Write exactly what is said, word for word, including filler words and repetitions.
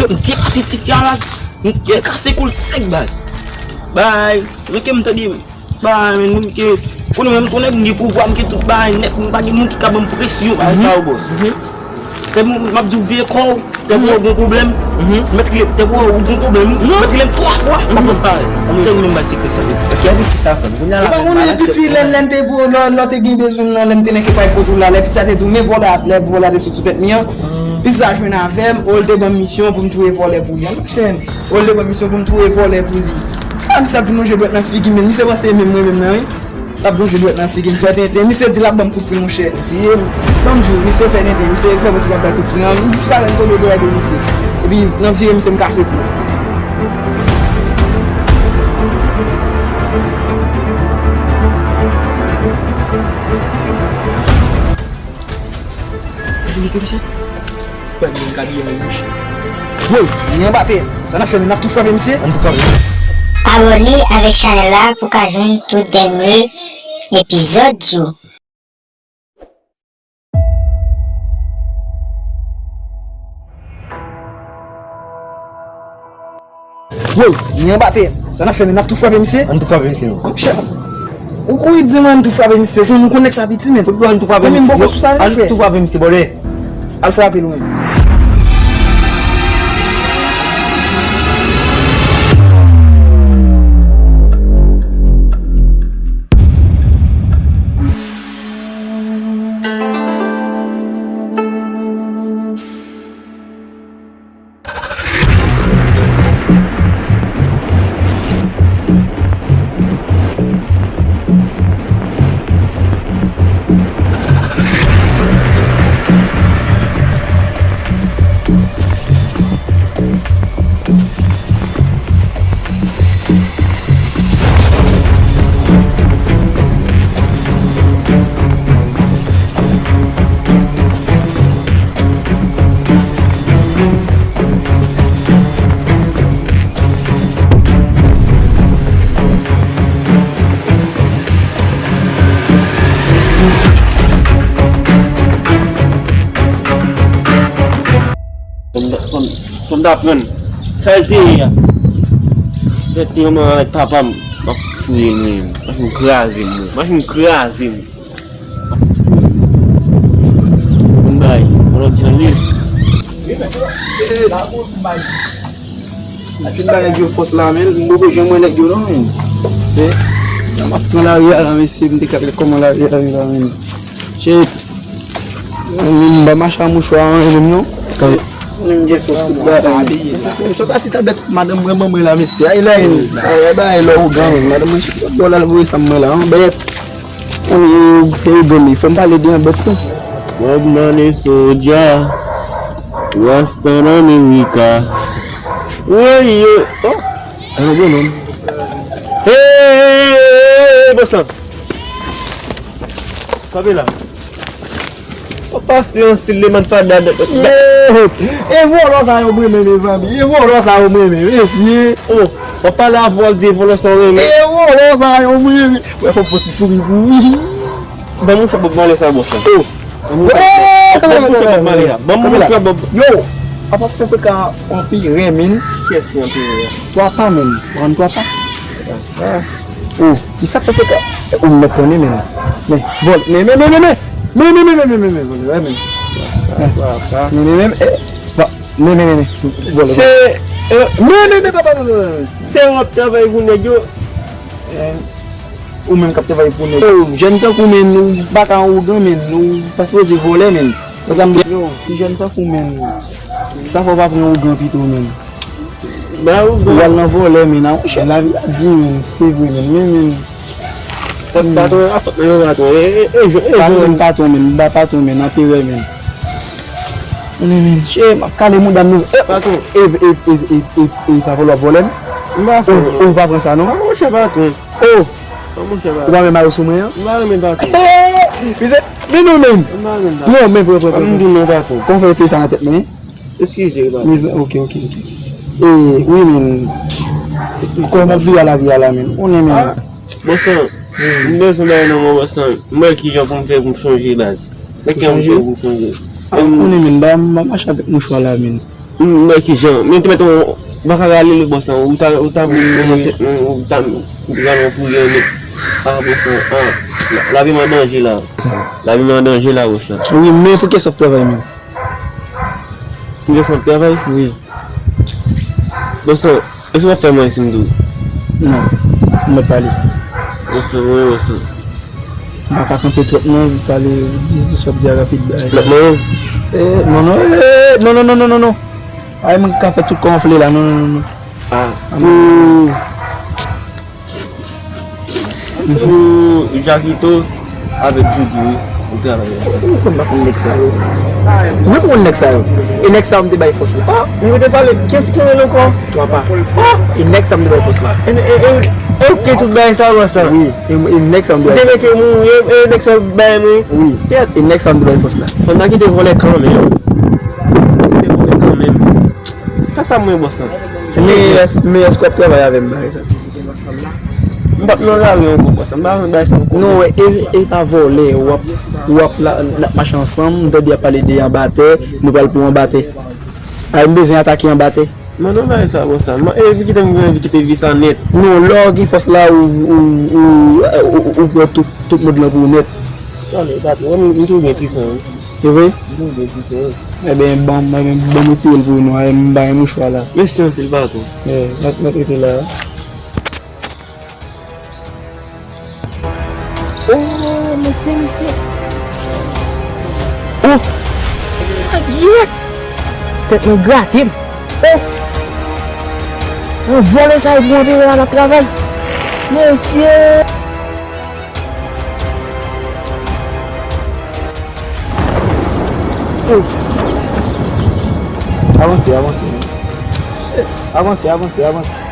M te pati ti fi a la, m te kase kou l sèk baz. Bay, men ke m tande, bay, men moun ke, konnen menm son nèg m gen pouvwa, m gen tout bay nèt, m pa gen moun ki ka ban m presyon, bay sa yo bòs. Se moun, m ap di w vye kò w, te pou w gon pwoblèm. Mèt kilè, te pou w gon pwoblèm. Mèt kilè twa fwa, m pa konn parèt. Se ou menm bay sekrè sa yo. Ki abiti sa fè m? Kounye a la. Ou pa konnen piti lè, lè m te pou, lè, lè w te gen bezwen m nan, lè m te nan kepay kote w la, lè piti a te di w, men vòlè a, lè vòlè a te sot sou tèt mi an. Piti a jwenn avè m, o l te ban m misyon pou m touye vòlè pou li. An, monchè, o l te ban m misyon pou m touye vòlè pou li. A, misye ap vin lonje dwèt nan figi m, men misye panse e menm mwen menm nan, wi. L ap lonje dwèt nan figi m, fè tenten. Misye di l ap ban m kout pwen, monchè. Di, ban m di w, misye fè tenten, misye fè bòs li pa bay kout pwen an, m disparèt, m tonbe dèyè do misye. Epi, nan vire misye, m kase kou. Gade misye. Gade moun k abiye an wouj. Woy, li anba tè. Sa n ap fè, men n ap tou frape misye. Ann tou frape. Abòne avèk chanèl la pou w ka jwenn tout dènye epizòd yo. Woy, li anba tè. Sa n ap fè, men n ap tou frape misye. Ann tou frape misye non. Monchè, ou kouri di mwen ann tou frape misye. Ou konn nèg sa piti, men. Fout bon, ann tou frape misye. Zanmi m, poko sou sa, ann tou frape misye, bòdè. Al frape l ou menm. Fò m ta, fò m, fò m ta pran sa l te ye a. Tèt manman avèk papa m, m ap fouye nou menm. Machin kraze m, wi. Machin kraze m. M bay, yon lòt jan li. Atin ba nèg yo fòs la, men, m poko janm wè nèg yo non, men. Se, jan m ap pran lari a la, mesye, m te ka wè kòman lari a ye la, men. Shit. M pa mache a mouchwa anyen menm non. Mwen gen fòs tout bagay. Mesye, se, se, sot ati ta bèt madanm mwen ban mwen la, mesye. Ay la, ay, ay, bay lè ougan, men. Madanm mwen chita bò la, l voye sa mwen la, an bèt. An, e, e, e, bon, fò m pale de yon bèt tou. Bob Marley Soulja, Rasta nan Amerika. Woy, yo. Oh, alò, bon nonm. Hey, hey, hey, hey, hey, bòs la. Kanpe la. Ou paste yon stil de manfada. Yo, e vòlò sa yo m renmen, mezanmi. E vòlò sa yo m renmen, mesye. Oh, w ap pale a vòl de vòlò sa w renmen. E vòlò sa yo m renmen. Wè, fò m fè ti souri pou ou. Ban m yon fwa Bob Marley sa, bòs la. Oh. Ban m yon fwa Bob Marley a. Ban m yon fwa Bob. Yo, w ap fè frekan anpil, men. Kiyès ki anpil? Twa pa, men. Ou konn twa pa? Oh, e sa k fè fè ka. Ou mèt konnen, men. Men, vòlè. Men, men, men, men, men. Men, men, men, men, men, men, vòlè, men. Men, men, men, men, eh, va, men, men, men, men. Vòlè, vòlè. Se, eh, men, men, men, papa, men, men, men. Se w ap travay pou nèg yo. Eh, ou menm k ap travay pou nèg yo. Oh, jèn tankou men, ou pa ka ougan, men, ou pa sipoze vòlè, men. Sa m di, yo, ti jèn tankou men. Sa fò w pa pran ougan pito, men. Ba ou bon. Ou al nan vòlè, men, a, monchè, lavi a di, men, se vre, men, men, men. Fòt patwon, a fòt nan men patwon. E, e, e, e, e, patwon, men, patwon, men, ba patwon, men, anperè, men. Men, men, che, m ap kale mouda m nou. E, patwon. E, e, e, pa vòlè w ap vòlè m? M pa fè. Ou, ou pa pran sa, non? A, monchè, patwon. Oh! A, monchè, patwon. Ou pa renmen mayo sou mwen an? M pa renmen patwon. Misye, men non, men. M pa renmen patwon. Pran, men, pran, pran, pran. M di non, patwon. Kòman w fè retire sa nan tèt mwen, en? Eskize, baz. Mezanmi, ok, ok, ok. E, wi, men. Kòman w ap viv a lavi a la, men? Ou konnen, men. Ah, bòs lan, m bezwen bagay nan men w, bòs lan. M wè kijan pou m fè pou m chanje, baz. Men kijan pou m fè pou m chanje. Ah, ou konnen, men. Ba, m, m ap mache avèk mouchwa la, men. M wè kijan. Men te mèt ou pa ka rale li bòs lan. Ou ta, ou ta, ou ta, ou ta, ou ta rale yon priye nèt. Ah, bòs lan. Ah, la, lavi m an danje la. Lavi m an danje la, bòs lan. Wi, men pou kiyès w ap travay menm? Pou kiyès m ap travay? Wi. Bòs lan, èske w ap fè mwen si m di w? Non, m mèt pale. Bòs lan, mwen, bòs lan. M pa ka kanpe twòp non, pale, di, di sa w ap di a rapid, bagay. Lòt mwen? Eh, non, non, eh, non, non, non, non, non, non. Ay, mwen ka fè tout kò anfle la, non, non, non, non. Ah, pou, pou Jakito avèk Djoudjou, wi, ou travay la. Ou konn pa konn nèg sa yo. Mwen konn nèg sa yo. E nèg sa yo m te bay fòs la. Ah, men ou te pale, kiyès ki rele ankò? Twa pa. Ah! E nèg sa m te bay fòs la. E, e, e, e ou te tout bagay sa, bòs la? Wi, e, e nèg sa m te bay fòs la. Ou te mete moun, e, e nèg sa bay mwen? Wi. Kèt. E nèg sa m te bay fòs la. Fò n ta kite vòlè kanmenm. Kite vòlè kanmenm. Fè sa mwen, bòs lan. Men èske, men èske w ap travay avè m, bagay sa? M p ap nan lari ankò, bòs lan. M pa renmen bagay sa ankò. Non, e, e pa vòlè, w ap, w ap la, n ap mache ansanm, m tande y ap pale de anbatè, nou pral pou anbatè. Ay, m bezwen atake anbatè. Mwen nan bagay sa, bòs la. Mwen, e, epi kite m, mwen epi kite vi sa nèt. Non, lè w gen fòs la, ou, ou, ou, ou, ou pran tout, tout mond lan pou ou nèt. Tande, patwon, mwen, m toujou gen ti san, wi. E vre? M toujou gen ti san, wi. Eben, ban m, eben, ban m retire l pou nou, eben, m ba yon mouchwa la. Mèsi anpil, patwon. Yeah, mèt, mèt rete la. Oh, mesye, mesye. Oh, agyèt. Tèt mwen grate m. Oh. Yon vòlè sa e pou anperè a l ap travay. Mesye. Oh. Avanse, avanse. Avanse, avanse, avanse.